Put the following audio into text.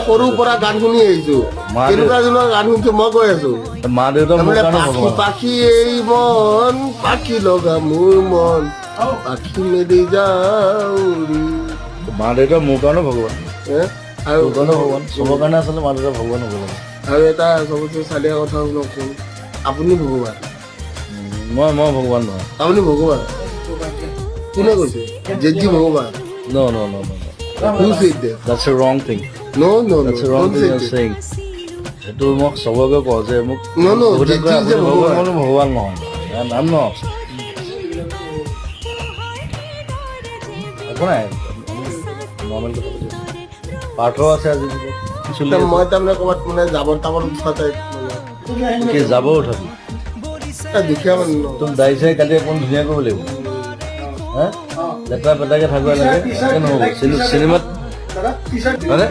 সৰুৰ পৰা গান শুনি আহিছো। মা কেনেকুৱা ধৰণৰ গান শুনিছো, মই কৈ আছো। মা দেউতা মোৰ তাৰমানে কাৰণে পাখি ভগৱান। পাখি এই মন, পাখি লগা মোৰ মন, পাখি মেলি যাওঁ উৰি। মা দেউতা মোৰ কাৰণেও ভগৱান। হে? আৰু তোৰ কাৰণেও ভগৱান, চবৰ কাৰণে আচলতে মা দেউতা ভগৱান হ'ব লাগে। আৰু এটা চবতছে চালিয়া কথা শুনকচোন, আপুনি ভগৱান। মই ভগৱান নহয়। আপুনি ভগৱান। কোনে কৈছে জেজি ভগৱান? No. Who said that? That's a wrong thing. No. That's a wrong Don't thing say you're that. saying. সেইটো মোক চবকে কওঁ যে মোক No, বহুতে কয়, জেজি যে আপুনি ভগৱান। ভগৱান। মই ভগৱান নহয়। I'm not. একো নাই, নৰ্মেল কথা পাতি আছোঁ। পাৰ্থ আছে আজি চলি আছে। মই তাৰমানে ক'ৰবাত মানে জাবৰ তাবৰ উঠোৱা টাইপ মানে। কি যাব উঠাবি? এটা দুখীয়া মানুহ ন। তুমি দাড়ি চাড়ি কাটি অকণ ধুনীয়া কৰিব লাগিব। হা, লেতেৰা পেতেৰাকে থাকিব লাগে, এনেকে নহ'ব। চিনেমাত হয়নে?